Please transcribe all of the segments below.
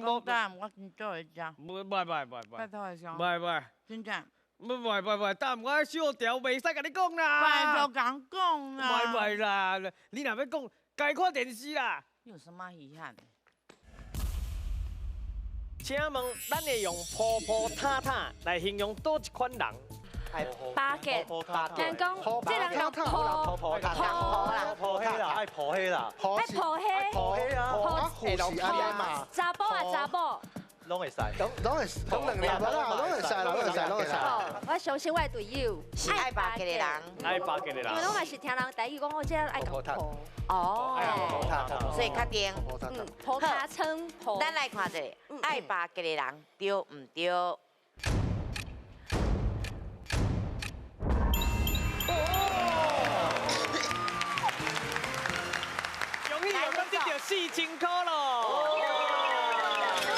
無講我真少會食。無，袂袂袂拜袂，託的上。袂袂，真正。袂袂袂袂，等我小條袂使共你講啦。拜託共講啦。袂袂啦，你若欲講，該看電視啦。你有什麼遺憾？請問，咱會用鋪鋪塌塌來形容佗一款人？巴結，人講這人用鋪鋪塌啦，鋪黑啦，愛鋪黑啦，愛鋪黑，鋪黑啊，鋪是按呢嘛？查埔啊查某，攏會使，攏攏會攏兩粒啦，攏會使啦，攏會使，攏會使。我相信我的隊友是愛巴結的人，愛巴結的人。因為我嘛是聽人台語講，我這愛講鋪。哦，所以確定。嗯，鋪卡稱鋪。咱來看一下，愛巴結的人對毋對？恭喜又得到4000塊咯！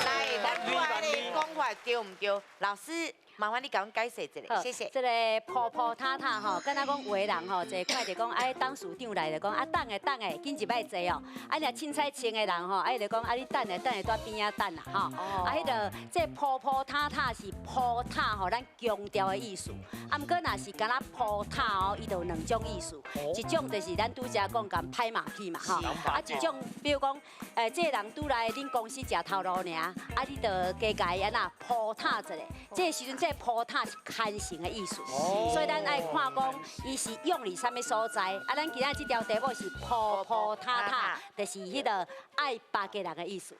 來，咱拄仔的講法對毋對？老師，麻煩你共阮解釋一下，謝謝。這个鋪鋪塌塌吼，敢若講有的人吼，坐快就講哎，董事長來就講啊，等下等下，緊一擺坐哦。啊，若凊彩穿的人吼，啊，伊就講啊，你等下等下佇邊仔等啦吼。啊，彼个這鋪鋪塌塌是鋪塔吼，咱強調的意思。啊，毋過若是敢若鋪塔哦，伊就有兩種意思。一種就是咱拄才講共拍馬屁嘛吼。啊，一種比如講，這个人拄來恁公司食頭路爾，啊，你就加共伊按怎鋪塔一下。這个時陣，這个鋪塔是牽繩的意思，所以咱愛看講伊是用佇啥物所在。啊，咱今仔這條題目是鋪鋪塌塌，就是彼个愛巴結人的意思。